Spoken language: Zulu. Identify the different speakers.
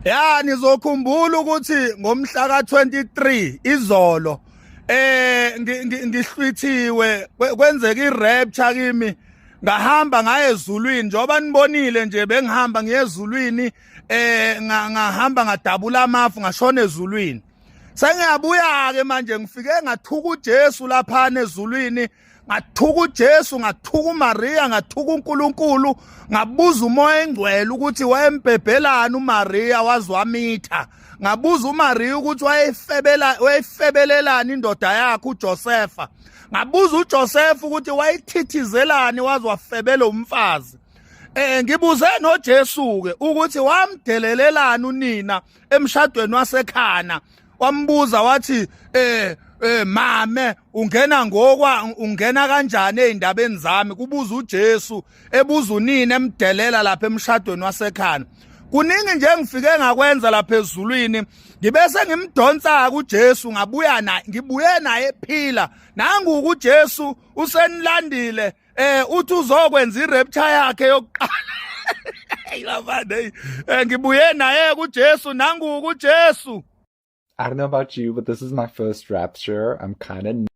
Speaker 1: Ya, nizokhumbula ukuthi ngomhla ka23, izolo, ngihlwithiwe, kwenzeka irapture kimi, ngahamba ngaye ezulwini. Njengoba nibonile nje, bengihamba ngiye ezulwini, ngahamba ngadabula amafu, ngashona ezulwini. Sengiyabuya ke manje, ngifike ngathuka uJesu lapha ezulwini, ngathuka uJesu, ngathuka uMaria, ngathuka uNkulunkulu. Ngabuza uMoya Engcwele ukuthi wayembhebhelana uMaria wazwamitha. Ngabuza uMaria ukuthi wayefebela, wayefebelelana indoda yakhe uJosepha. Ngabuza uJoseph ukuthi wayithithizelani waze wafebela umfazi. Ngibuze noJesu ke ukuthi wamdelelelana unina emshadweni waseKhana. Wambuza wathi, "Mame, ungena ngokwa ungena kanjani ezindabeni zami?" Kubuza uJesu, ebuza unina, emdelela lapha emshadweni waseKhana. Kuningi nje ngifike ngakwenza lapha ezulwini. Ngibese ngimdonsa kuJesu, ngabuya naye, ngibuye naye ephila. Nangu uJesu usenilandile, uthi uzokwenza irapture yakhe yokuqala. Hey labana, hey, ngibuye naye kuJesu, nangu kuJesu.
Speaker 2: I don't know about you, but this is my first rapture. I'm kind of